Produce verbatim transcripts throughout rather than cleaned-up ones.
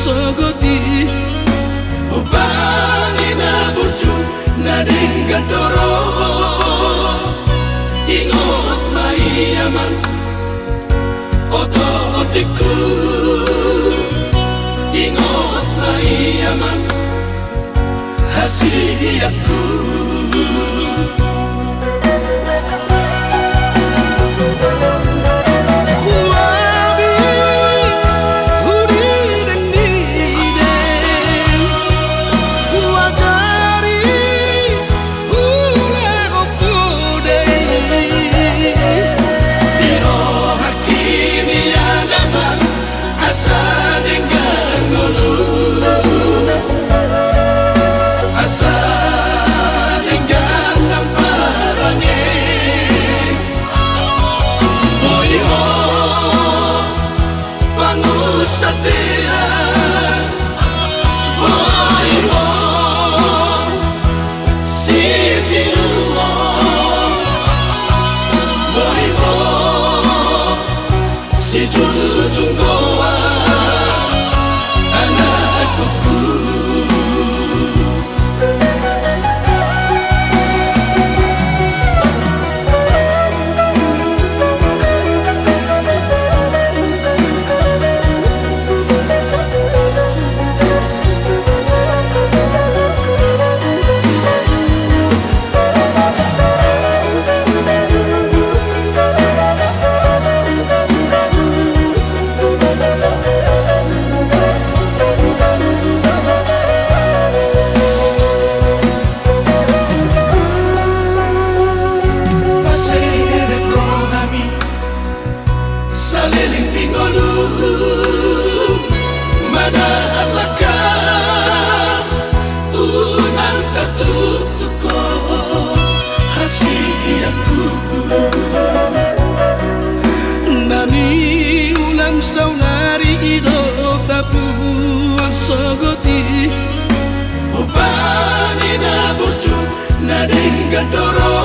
Sogot i, upa ni na burju na denggan do ro. Ingot ma i amang, oto otikku. Ingot ma i amang, hasianganku. Huabi, hudidengdideng, huajari, hulehon podeh. Dirohahon i amang, asa denggan ngolu, asa denggan lam parange. Boi ho pangunsatean, boi ho sitiruon, boi ho sijujung goar, anak kukku. Paserep rohami saleleng ni ngolu, manat langkam unang tartuktuk ho, hasianganku. Na niulam saonari i do tapuan sogot i, upa ni na burju na denggan do ro.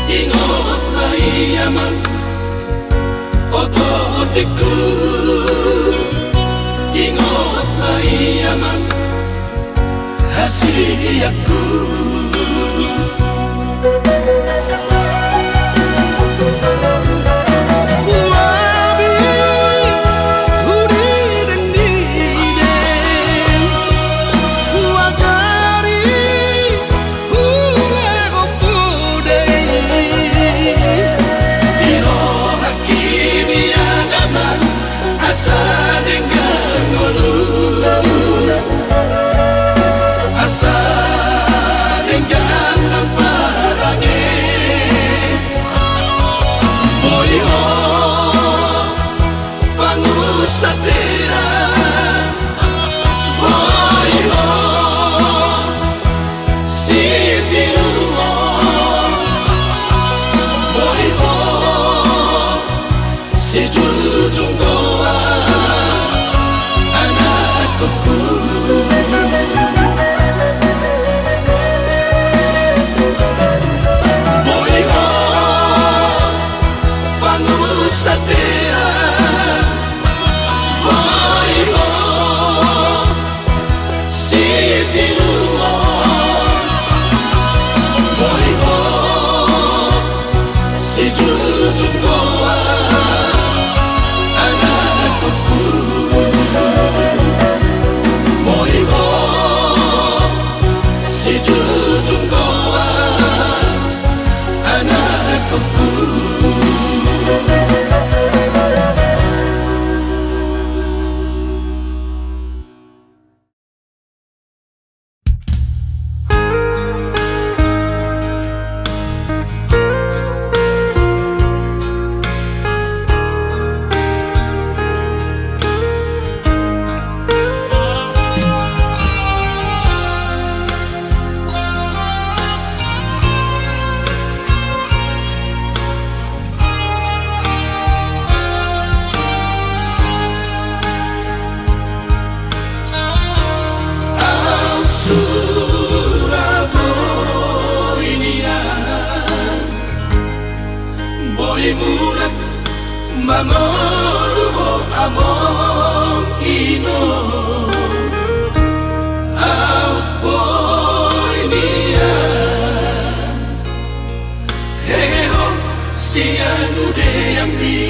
Ingot ma i amang, oto otikku. Ingot ma i amang, hasianganku. Huabi, hudidengdideng, huajari, hulehon podeh. Dirohahon i amang, asa denggan ngolu, asa denggan lam parange. Boi ho pangunsatean, boi ho sitiruon, boi ho sijujung goar, anak kukku. Boi ho pangunsatean, boi ho sitiruon, boi ho sijujung goar, anak kukku. Boi ho sijujung goar, anak kukku. Au sura boi nian, boi mulak mangolu ho among i Ino, aut boi nian hehe ho sian udeanmi.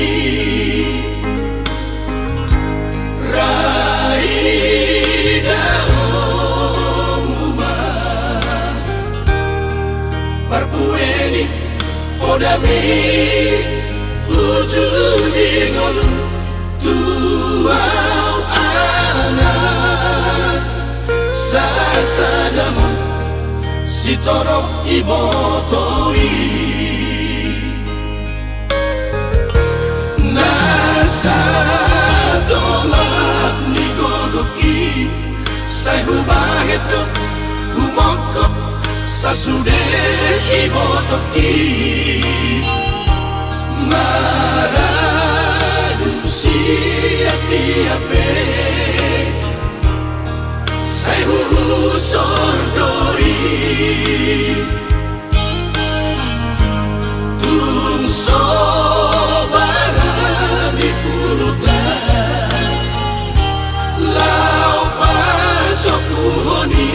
Ra idaonmu ma parbue ni podami uju di ngolu. Tu au anak sasadamon sitorop iboto i. Na satolap ni gogok i sai hubahen do humongkop sasude iboto i. Maradu sian dia pe sai huhusor do i. Tung so barani puluta laho pasokuhon i.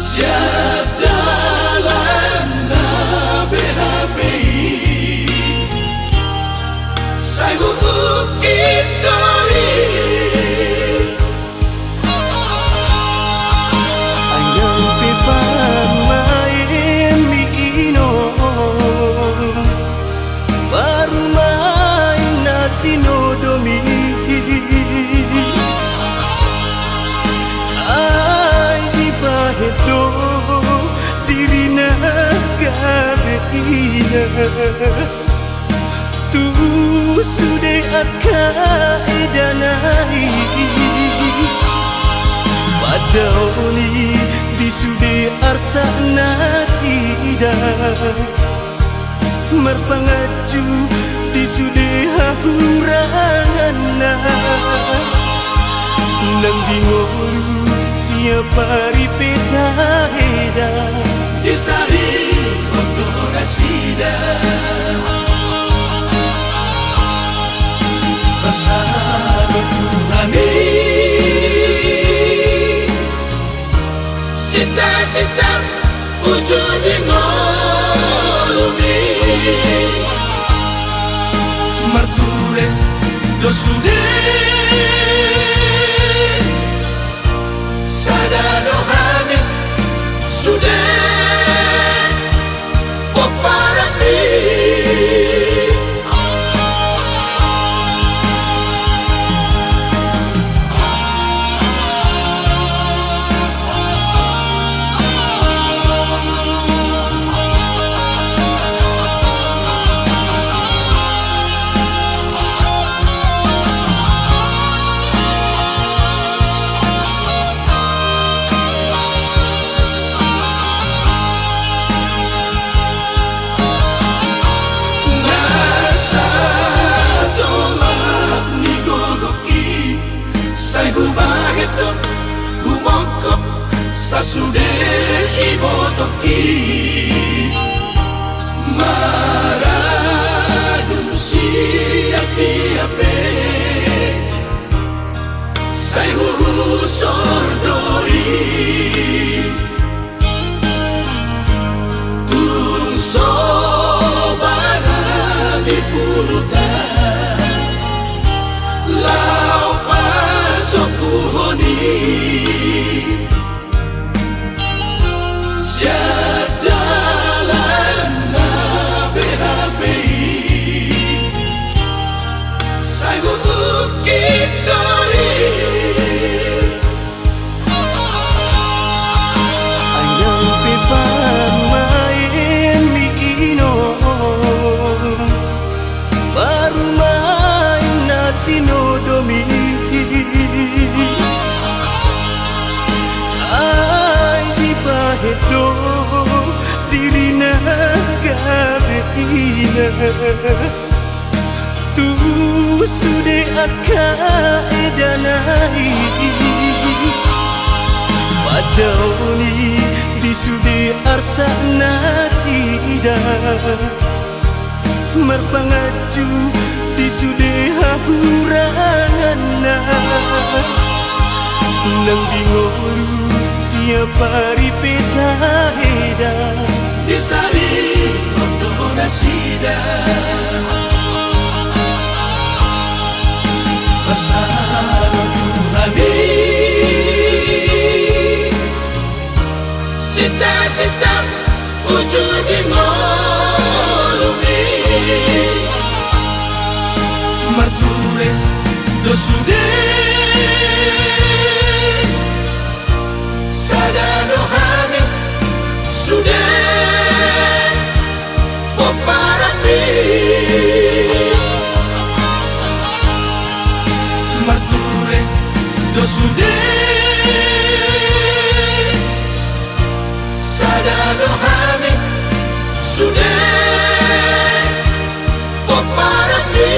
Sian dalan na beha pe i sai huungkit do i. Ayam pe pamaen mikinon baru main na tinodomi. Ai dibahen do dirina gabe ina tu sude angka edana i. Padaoni di sude arsak nasida. Marpanganju di sude hahuranganna nang di ngolu siap ari pe taeda. Disarihon do nasida parsahadon Tuhan i. Sinta-sinta uju di ngolumi. Marture do sude sada do hami sude pomparanmi. Na satolap ni gogok i sai hubahen do humongkop sasude iboto i. Maradu sian dia pe sai huhusor do i. Tung so barani puluta laho pasokuhon i. Sian dalan na beha pe i sai huungkit do i. Ayam pe pamaen mikinon baru main na tinodomi. Ai dibahen do dirina gabe ina tu sude angka edana i. Padaoni di sude arsak nasida. Marpanganju di sude Huranganna nang di ngolu siap ari pe taheda. Di sari ondo nasida. Pasahat do tu hami. Sita-sita uju di ngolumi. Marture do sude. Sada do hami sude. Pomparanmi. Marture do sude. Sada do hami sude. Pomparanmi.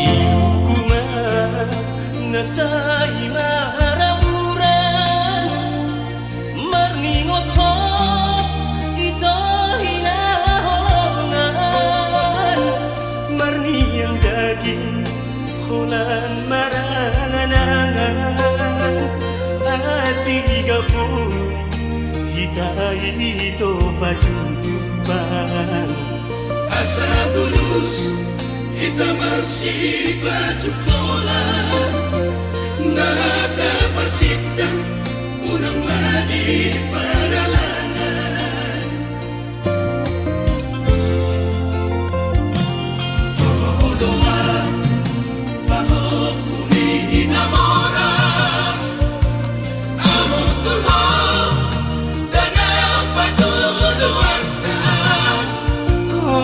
Ilukku ma na sai maramuran, marningot hot ito hinaholongan, marnian daging holan marangan-angan, atik gapuri hita ito pajudupan. Asa bulus hita marsipatu pola, na tapasinta unang ma di paralangan. Toho do ahu pahompu ni Hinamora. Ahu tu ho dang patuduhonta. Ho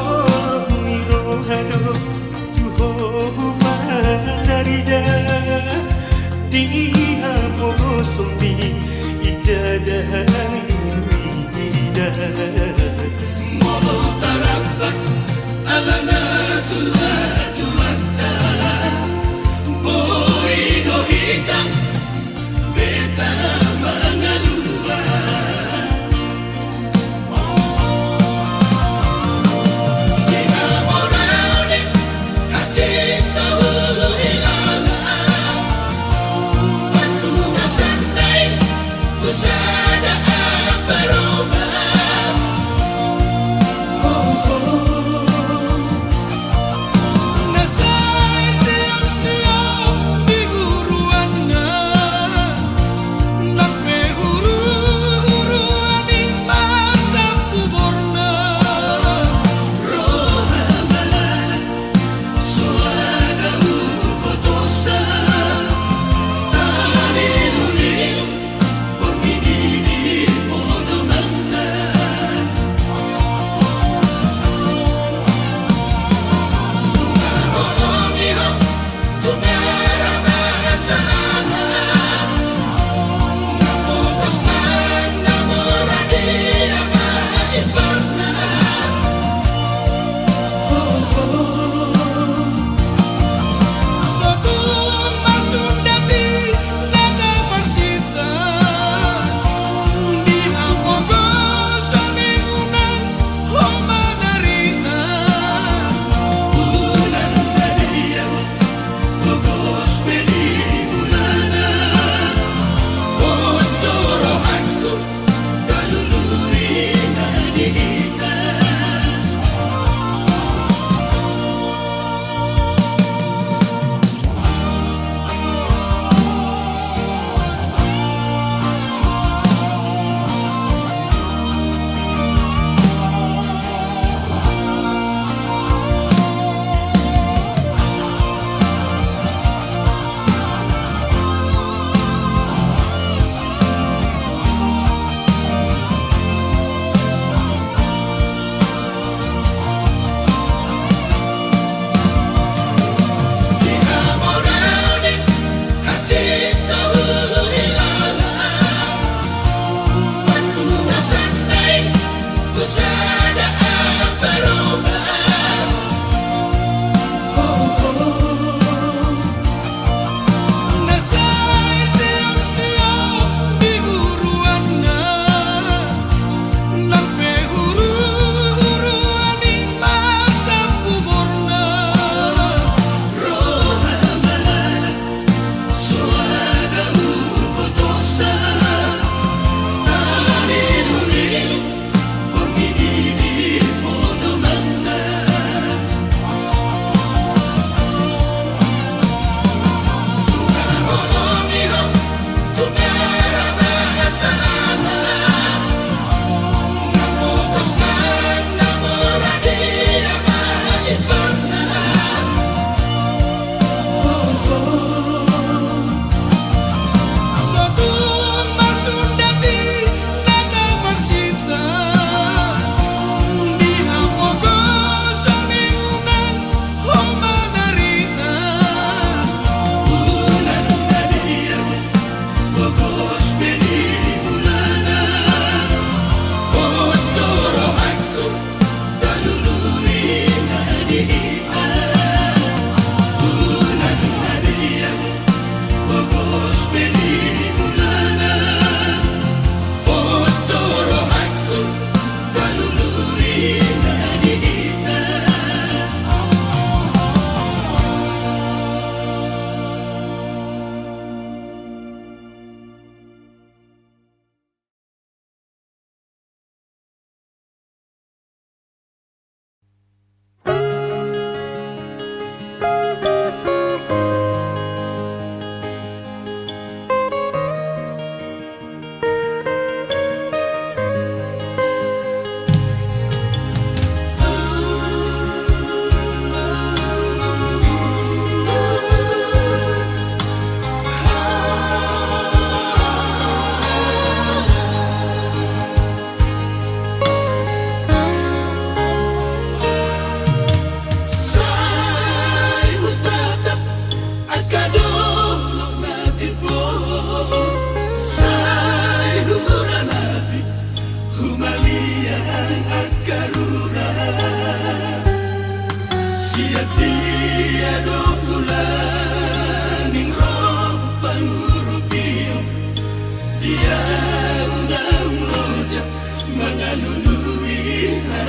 ni roha do tu ho hupatarida. Di ha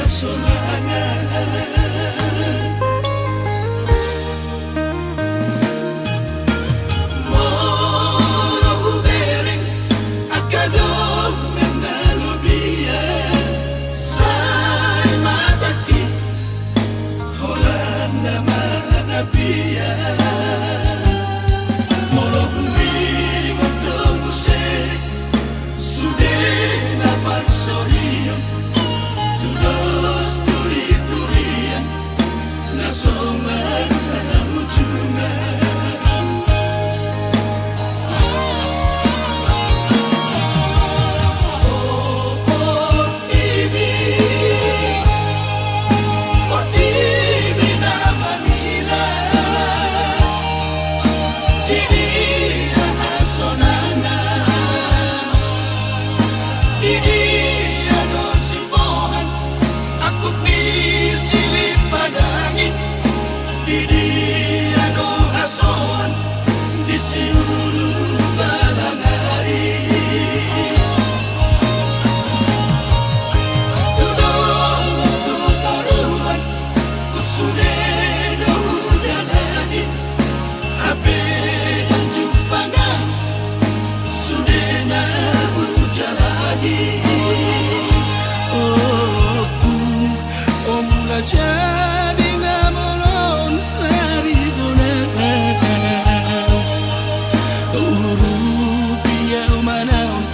sonangan. Molo hubereng angka dongan na lobian, sai matangki holan na manapian. Molo huingot do muse sude na parsorion, tu dos turiturian na so marhahujungan. O portibi, portibi na mamilas, di dia hasonangan, di dia do sibohan angkup ni silipad angin, di dia do hasoan di siulu balang ari. Tu dolok tu toruan, tu sude do hudalani, hape ndang jumpang au sude na hujalahi. Ompung, o mula jadi na bolon sari bona, urupi au manaon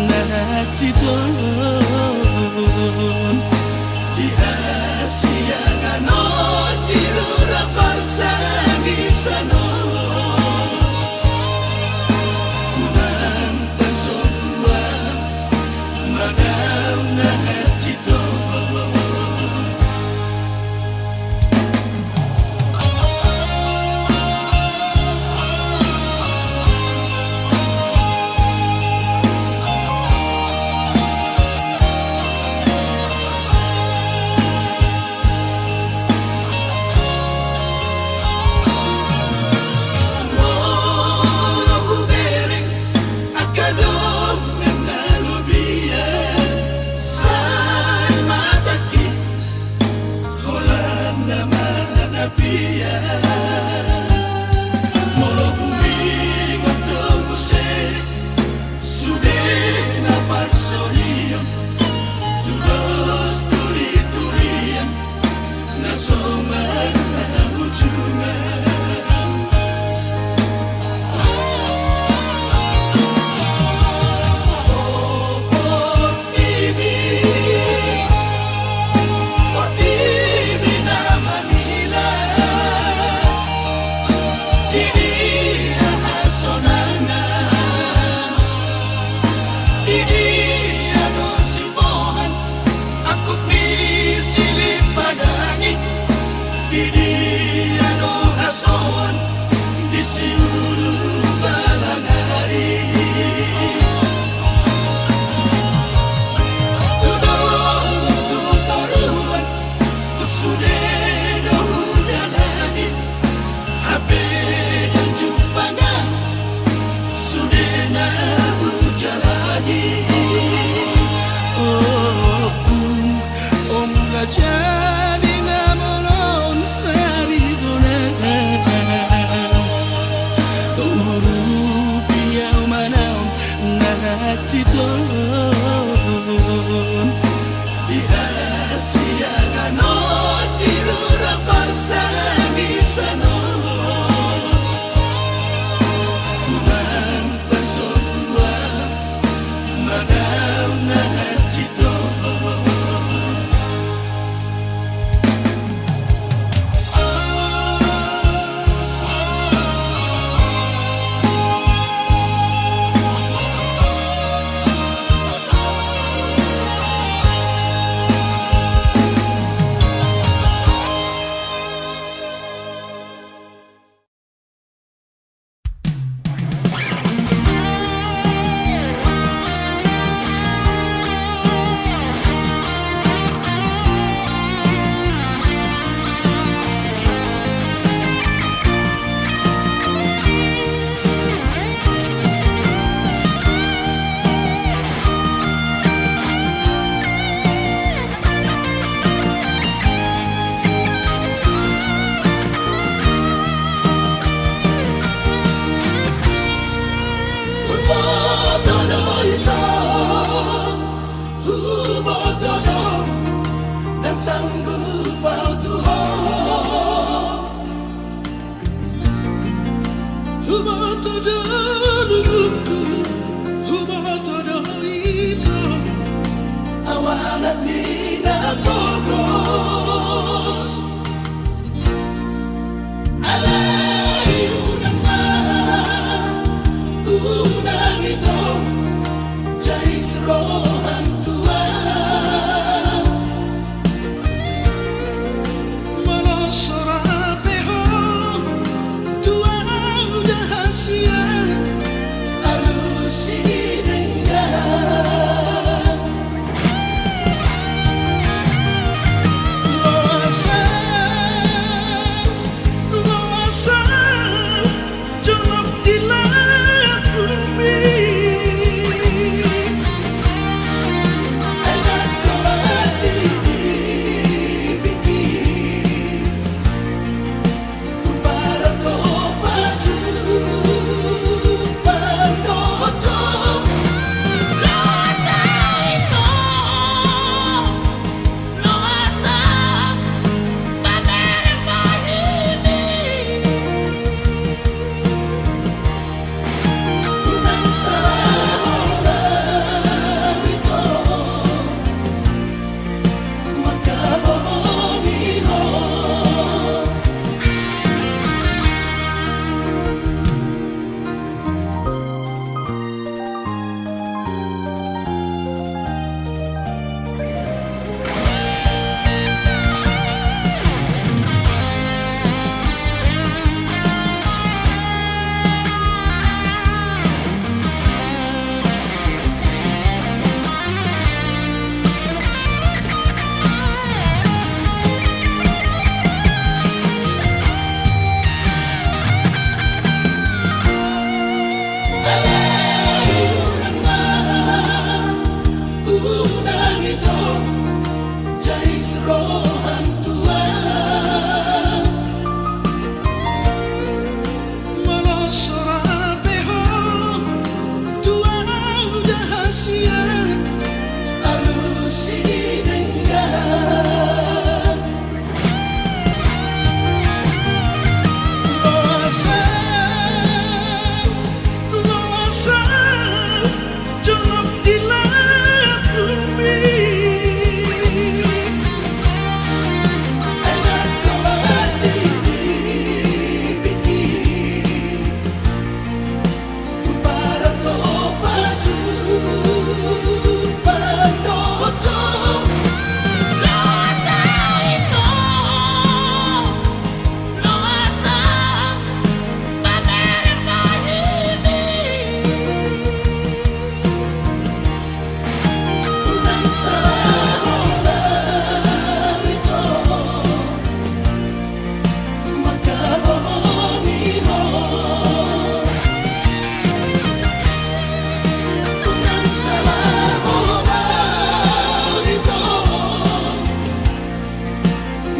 na hansit on. Di hasiangan on, di rura partangisan on, unang pasombu au manaon na hansit on. Molo hubereng angka dongan na lobian, sai matangki holan na manapian. Molo huingot do muse sude na parsorion, tu dos turiturian na so marhahujungan. O portibi, portibi na mamilas, di dia hasonangan, di dia do sibohan angkup ni silipad angin, Roham Tuhan, molo so rap be Ho tu ahu da hasian, alusi denggan. Loas ahu, loas ahu, jonok di lambungmi. Ai nangkin di bibirki, huparanto pajumpang dohot Ho. Loas ahu ito, loas ahu, pamereng ma hami. Unang salaho ahu ito, mangkaholongi Ho. Unang salaho ahu ito,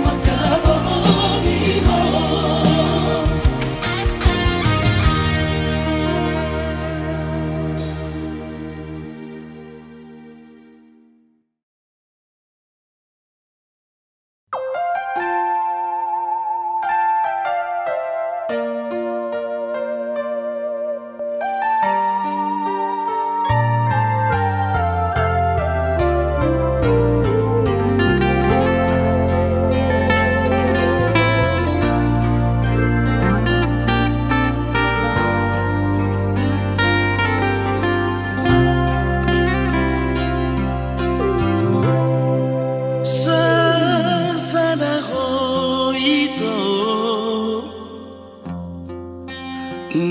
mangkaholongi Ho. Sasada Ho ito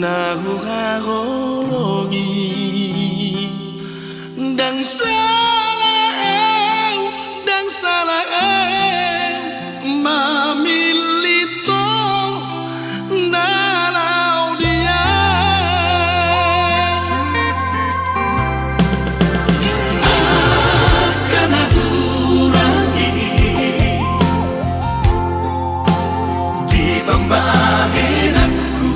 na huhaholongi. Ndang sala ahu, ndang sala ahu mamillit Ho na laho di ahu. Angka na hurang i di pambahenanku,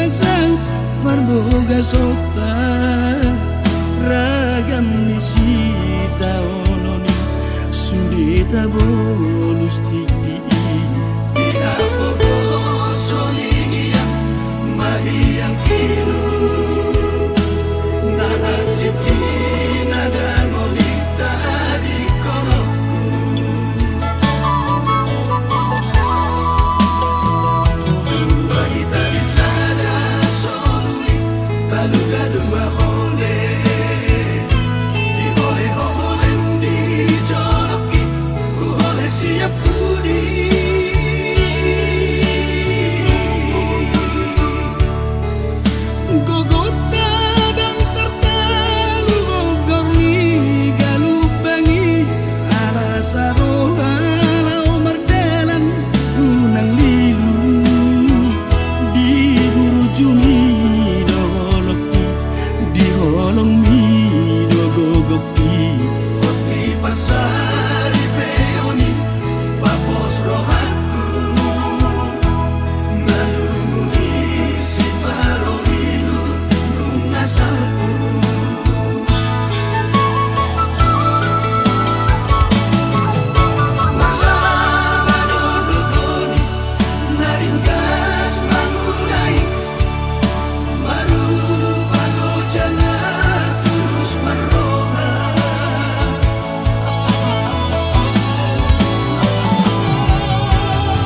Saut parbogasonta, ragam ni sitaonon i sude tabolus tingki i. Di hapogoson i hian ma hian ilu, na hansit hinadangoninta di horongku. Dua hita di sada solu i, taluga dua hole. Dihole ho holem di jolongki, huhole siap pudi. Gogonta ndang tartalu gogor ni galumbang i, ala saroha laho mardalan unang lilu. Di burjumi do holongki, di holongmi do gogongki. Hot ni parsaripeon i, papos rohangku. Manungkun i si paro ilu nunga salpu. Mangaba do gogo ni na ringgas mangula i, marupa do jala tulus marroha.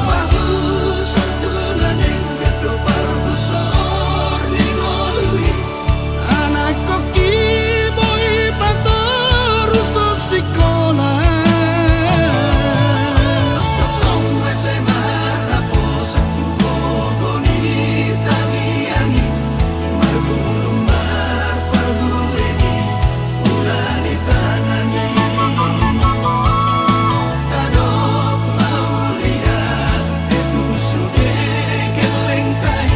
Mahusor tu na denggan do parhusor ni ngolu i. Anakkon i boi patorushon sikola. Tongtong S M A haposan tu gogo ni tangiang i. Marbulung marparbue di ula ni tangan i. Tadok mauliate tu sude gellengta i.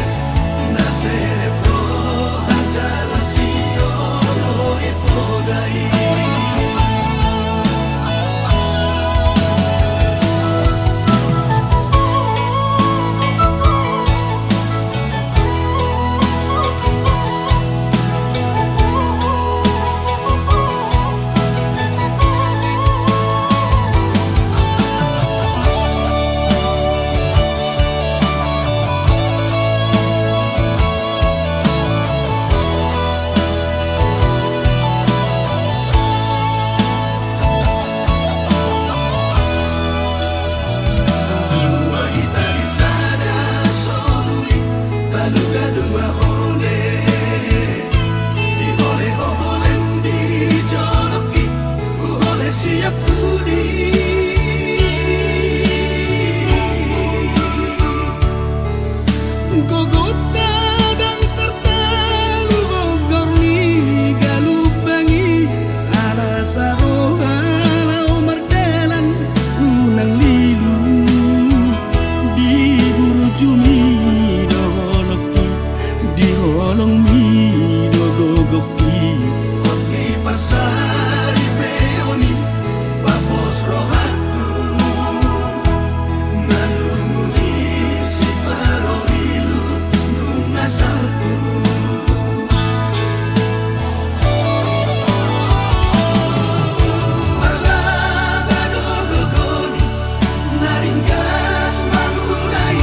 Na serep roha jala siolo i poda i. Dua hita di sada solu i, taluga dua hole. Dihole ho holem di jolongki, huhole siap pudi. Gogonta ndang tartalu gogor ni galumbang i, ala saroha laho mardalan unang lilu. Di burjumi do holongki, di holongmi do gogongki. Hot ni parsaripeon i, papos rohangku. Manungkun i si paro ilu nunga salpu. Mangaba do gogo ni na ringgas mangula i.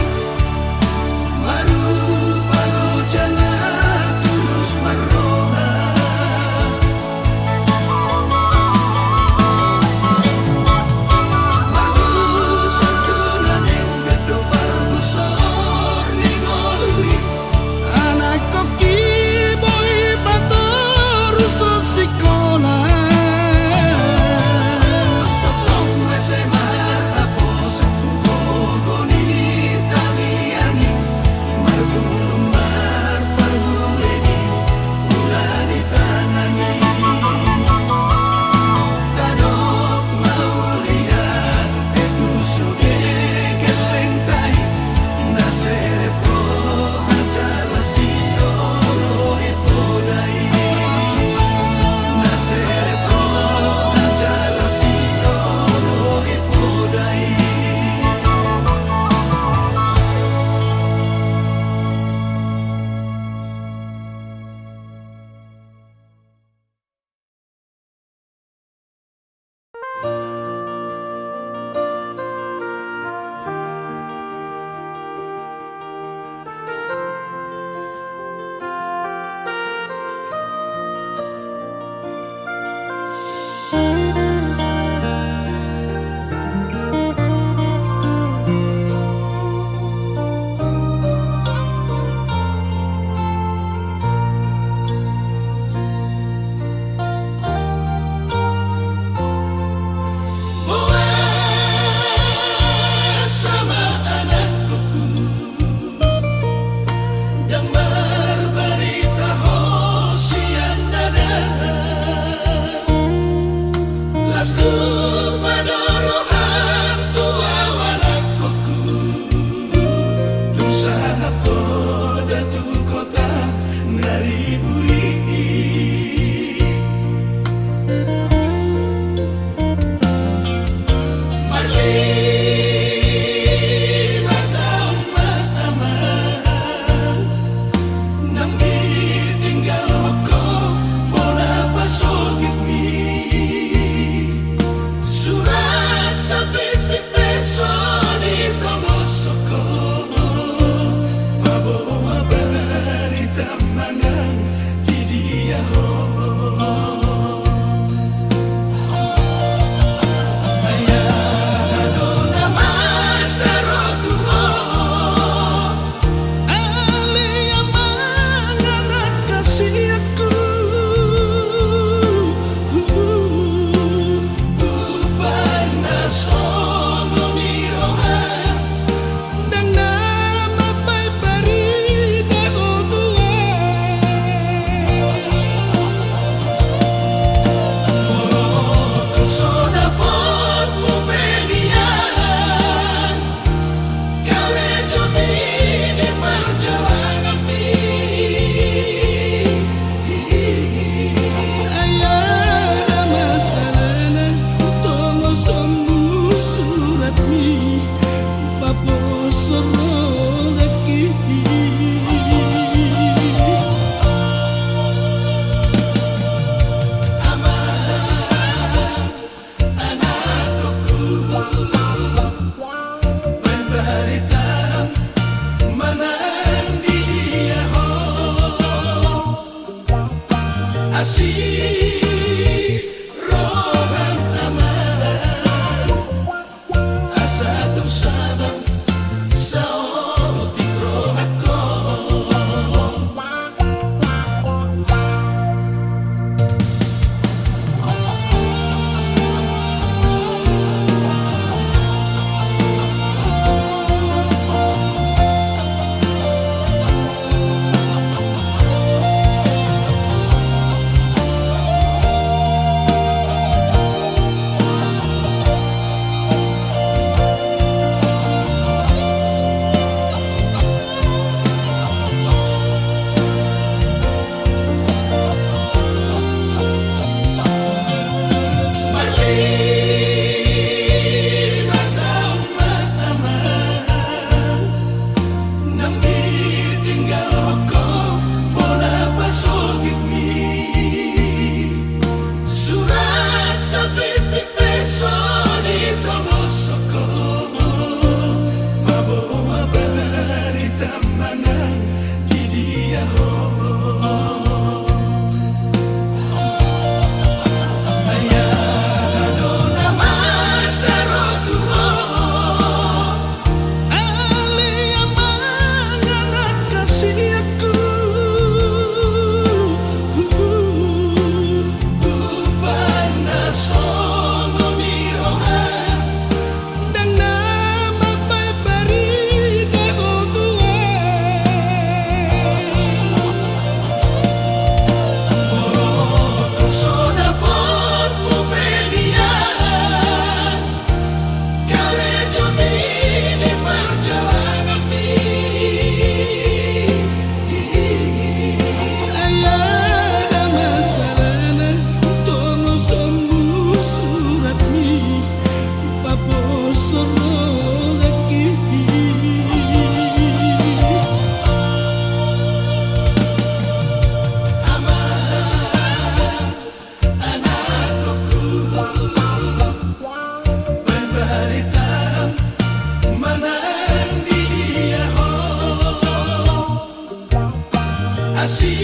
Asi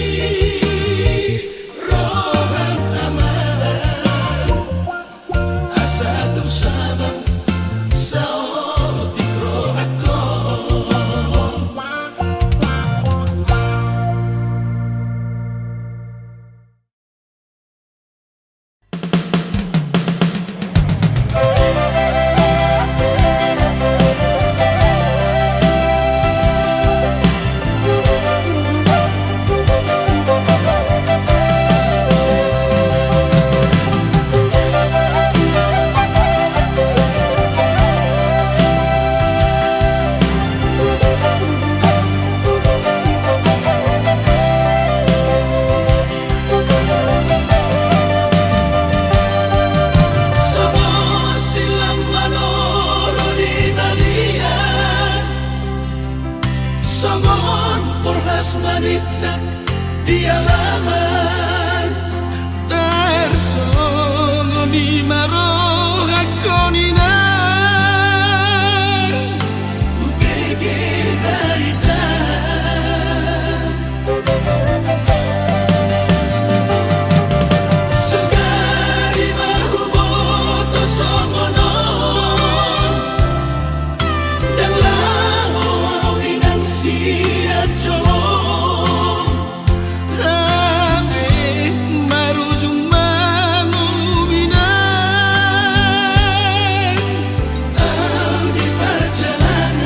roham Amang, asa tung sabam saotik rohangkon. Songon silang manoro di balian, songon porhas manintak di alaman. Tarsongon i ma rohangkon Inang, hubege barita. Sogari ma huboto songon on, ndang laho au Inang sian jolo. Hape marujung mangolu Inang au di parjalanan.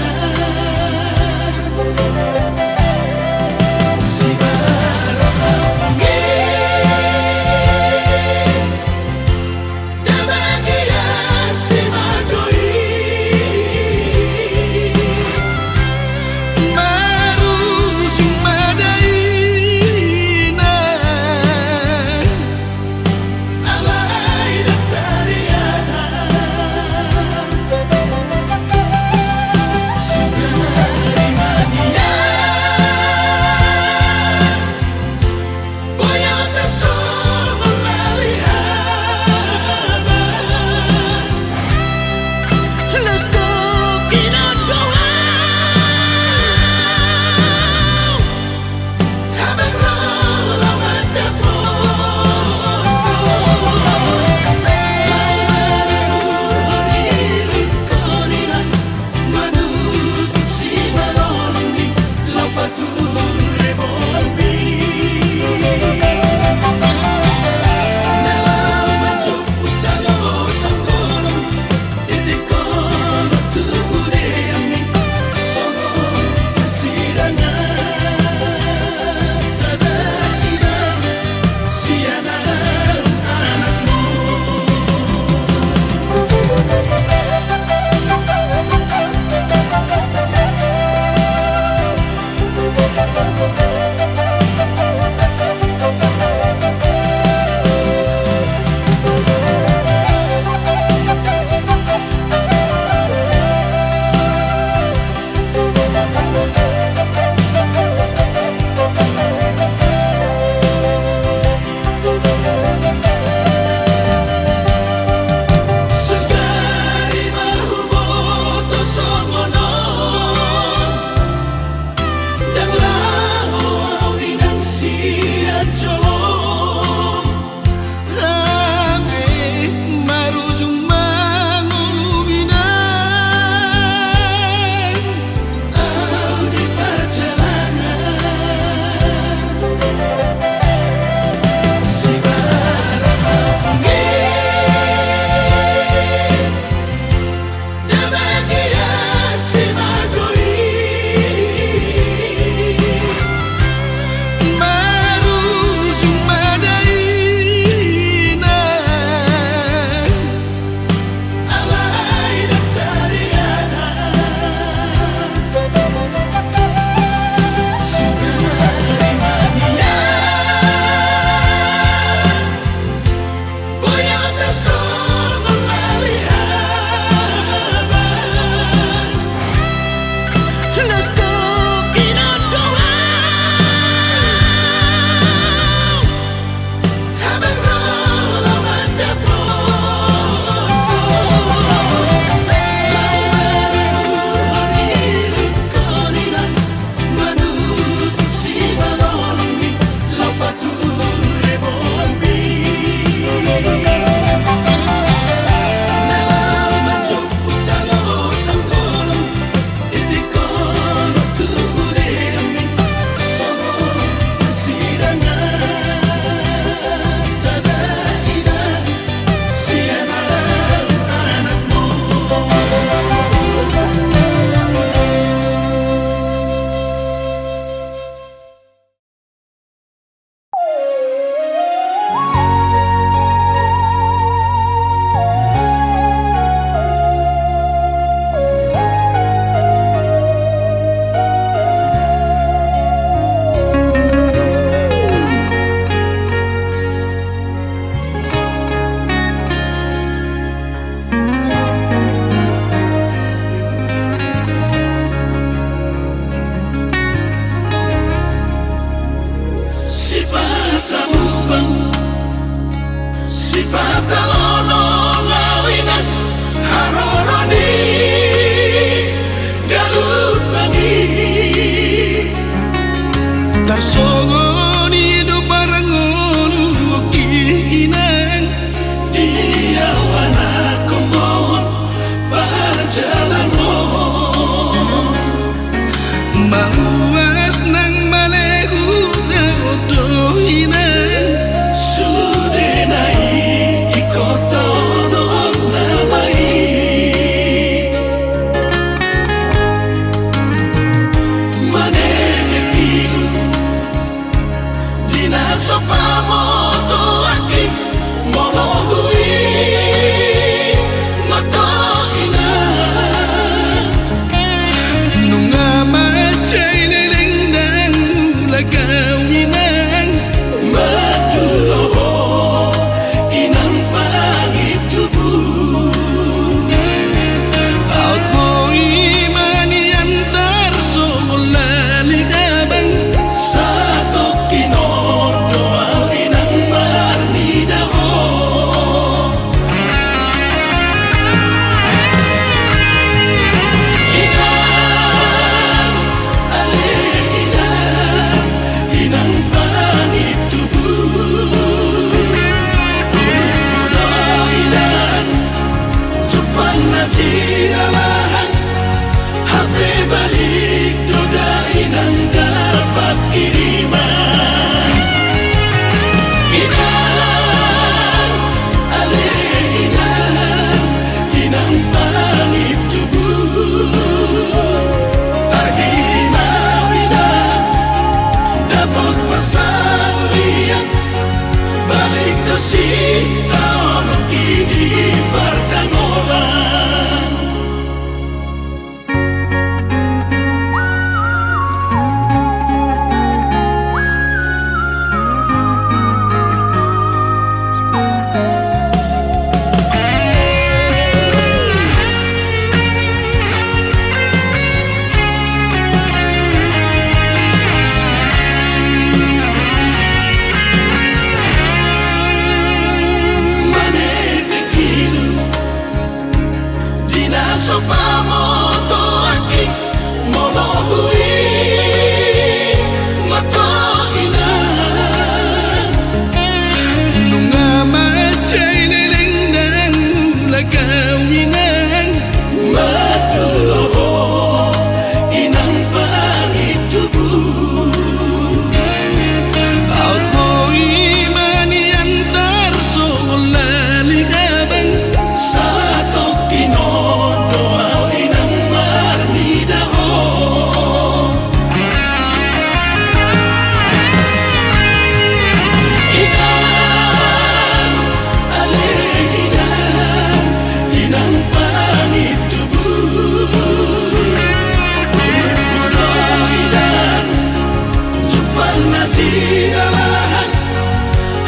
Mauas nang male huta oto inang. Sude na i ingkon taonon nama i. Maneke ilu di na so pamotoanki. Molo hu i ma to inang. Nunga mansai leleng ndang mulak au inang. Mandulo ho inang pangido tubu. Aut boi ma niantar songon lali abang. Satongkin on do au inang marnida ho. Inang, ale inang, inang pangido tubu. Hurimpu do inang, jumpang na jinalahan. Hape balik do da inang dapat kiriman. Inang, ale inang, inang pangido tubu. Tarhimau inang, dapot parsaulian. Balik do sitaononki di partangolan. Maneke ilu di na so pamotoanki. Molo hu i ma to inang. Nunga mansai leleng ndang mulak au inang. Mandulo ho inang pangido tubu. Aut boi ma niantar songon lali abang. Satongkin on do au inang marnida ho. Inang, ale inang, inang pangido tubu. Hurimpu do inang, jumpang na jinalahan.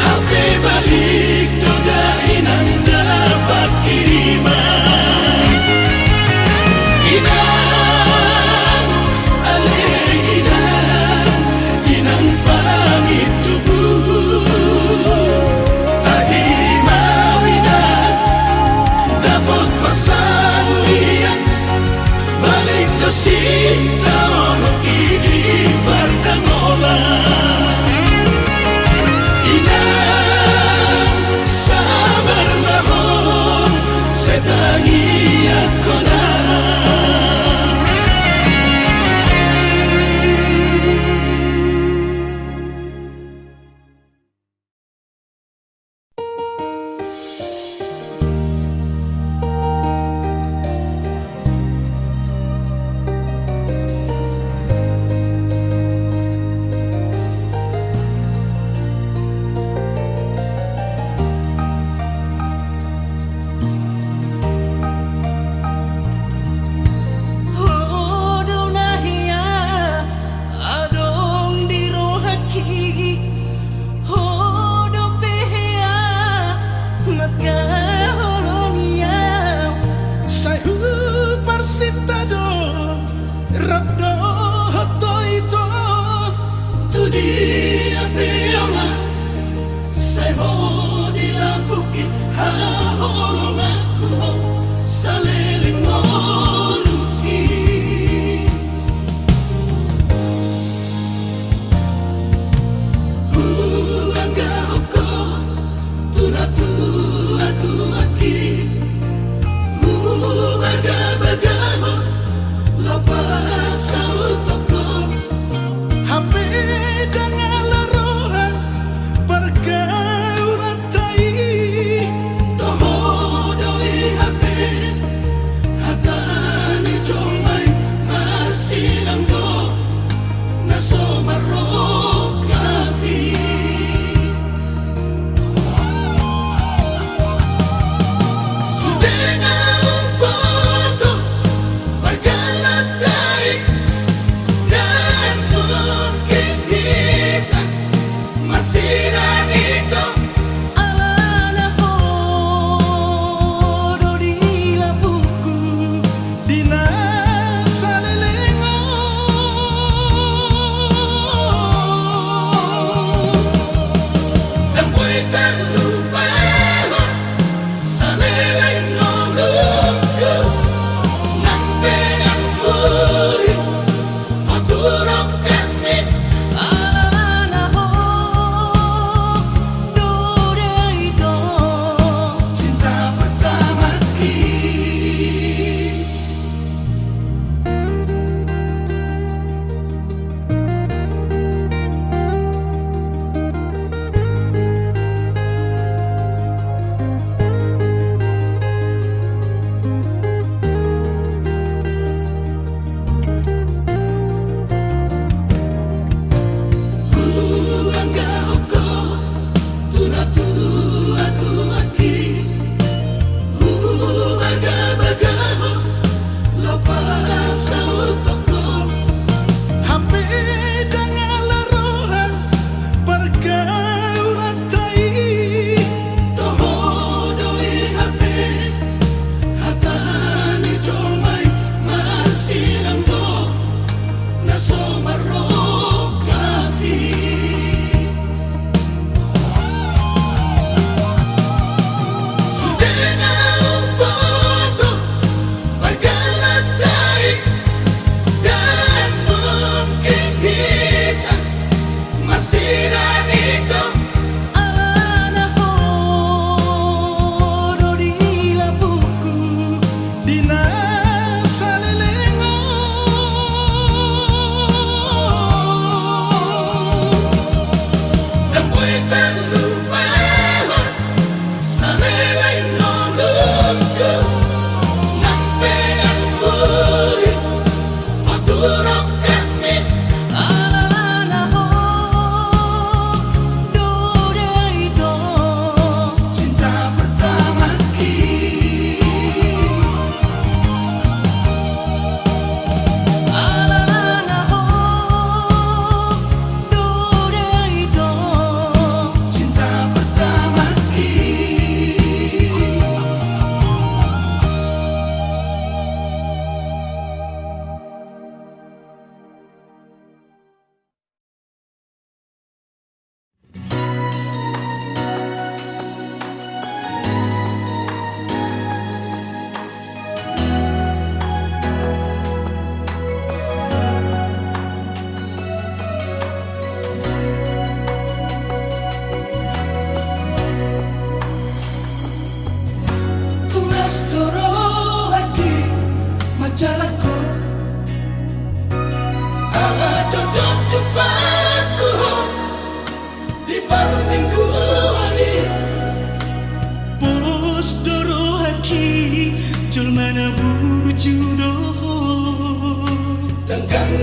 Hape balik do da inang dapat kiriman. Inang, ale inang, inang pangido tubu. Tarhimau inang, dapot parsaulian. Balik do sitaononki di partangolan. Inang, sabar ma ho, sai tangiangkon au. Ho do na hea adong di rohangki. Ho dope hea mangkaholongi au. Sai huparsinta do rap dohot do ito tu dia pe au laho. Sai ho dilambungki haholonganku ho saleleng ngolungki. Huanggahon ho tu natuatuangki. Hubagabagahon laho pasautongkon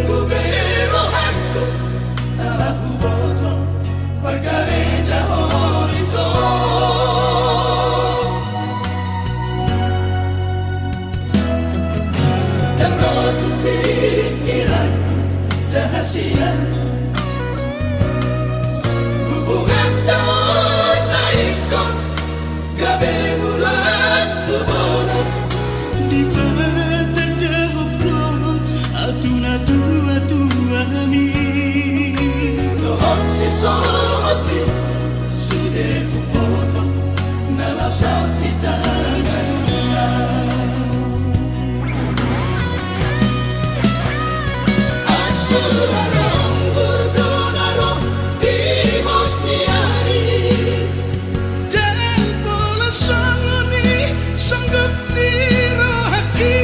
Hubege rohangku ala huboto parkarejaon ito. Ndang ro tu pikiranku da hasian hubunganta on na ingkon gabe mulak tu bona. Dipatandahon ho atu natuatuami dohot sisohotmi, sude huboto na laos hita ngaduna. Ansur adong burdo na ro di pos ni ari. Ndang pola songon i songgot ni rohangki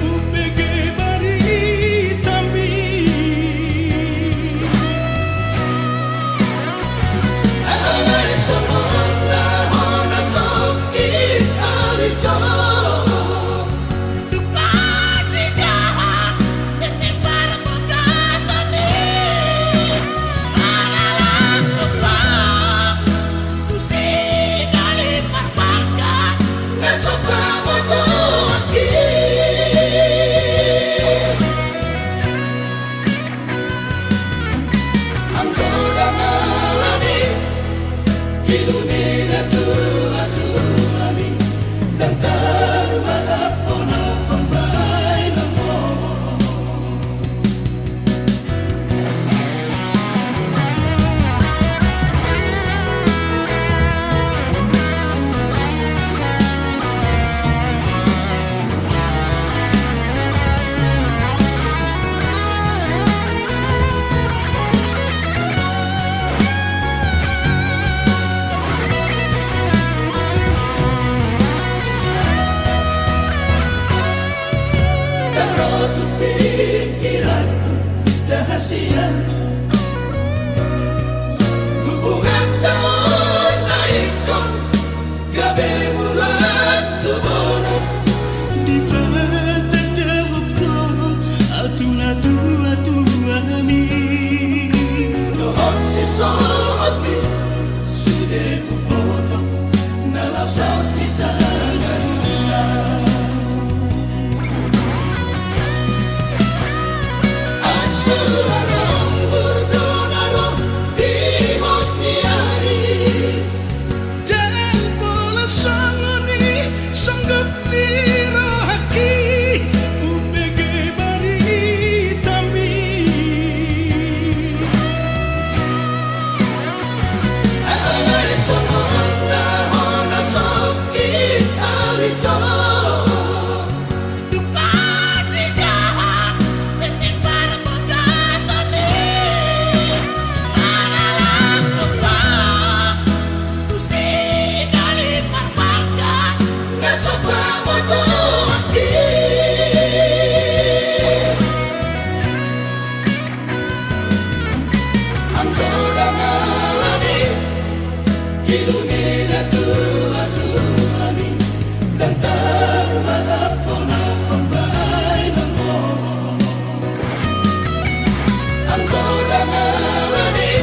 hubege baritami. Alai songon na hona songkit au ito. Tukad ni jaha, tintin parmuka sami. Manalang tumpang tu si dali parbangga na so pamotoki. Anggo ndang alani i, dilumina tu aturanmi, ndang tarmalap hona pambahenanmu. Ndang ro tu pikiranku da hasian hubunganta on na ingkon gabe mulak tu bona. Dipatandahon ho atu natuatuami dohot sisohotmi, sude huboto na laos hita ngaduna. Ansur adong burdo na ro di pos ni ari. Ndang pola songon i songgot ni rohangki hubege baritami. Alai songon na hona songkit au ito. Tukad ni jaha, tintin parmuka sami. Manalang tumpang tu si dali parbangga na so pamotoki. Anggo ndang alani i, dilumina tu aturanmi, ndang tarmalap hona pambahenanmu. Anggo ndang alani i,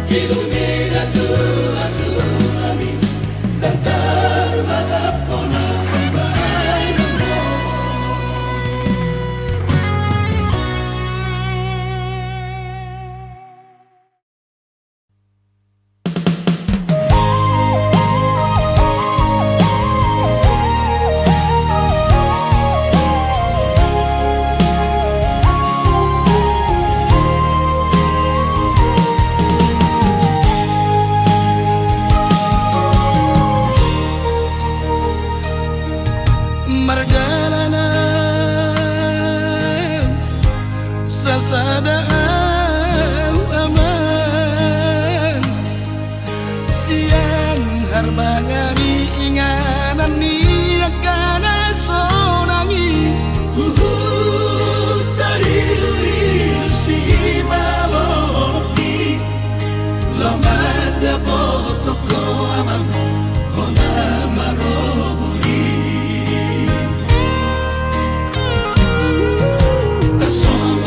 dilumina tu aturanmi, ndang tarmalap hona pambahenanmu. Mardalanan sasada au amang, sian harbangani inganan ni angka na sonang i. Huhut tariluilu simaloloki laho mandapothon ho amang, hona maroburi. Tarsongon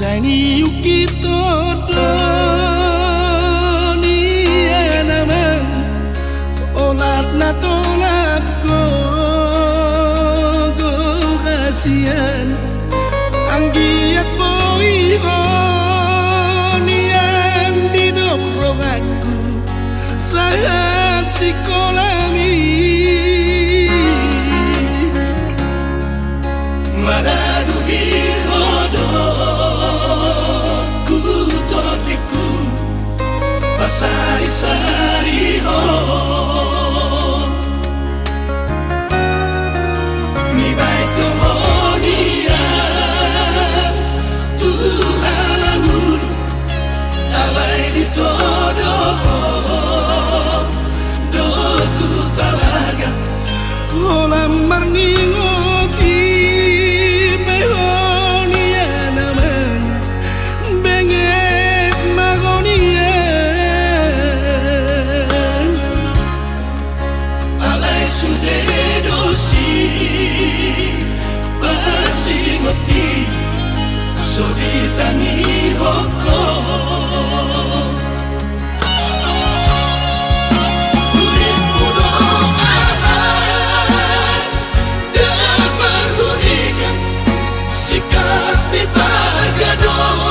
Sai niungkit ho do nian amang, olat na tolap gogo hasian. Anggiat boi ho nian didok rohangku sahat sikolami. Maradophon ho do tu tondingku, pasarisari ho. Nibaen do ho nian tu halangulu, alai ditodo ho do tu talaga. Holan marningot i pe ho nian amang, benget ma ho nian. Alai sude do sipasingot i, so ditangihon ho. Ulitmu do amang, ndang marhurigan, singkat ni pargadongan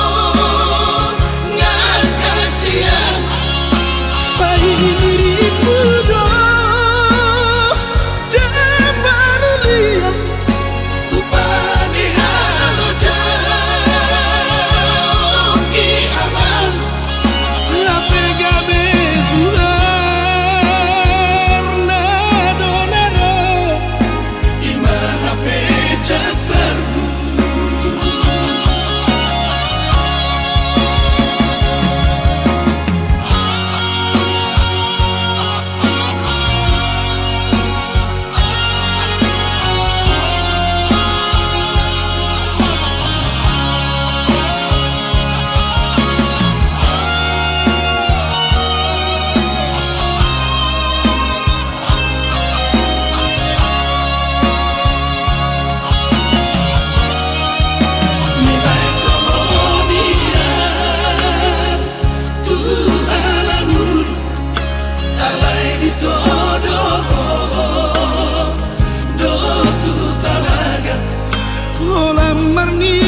hasian. Sai nirikmu do ndang marulian, upa ni halojaon i amang. Hape gabe suhar na do na ro, i ma hape jambarmu. Holan marni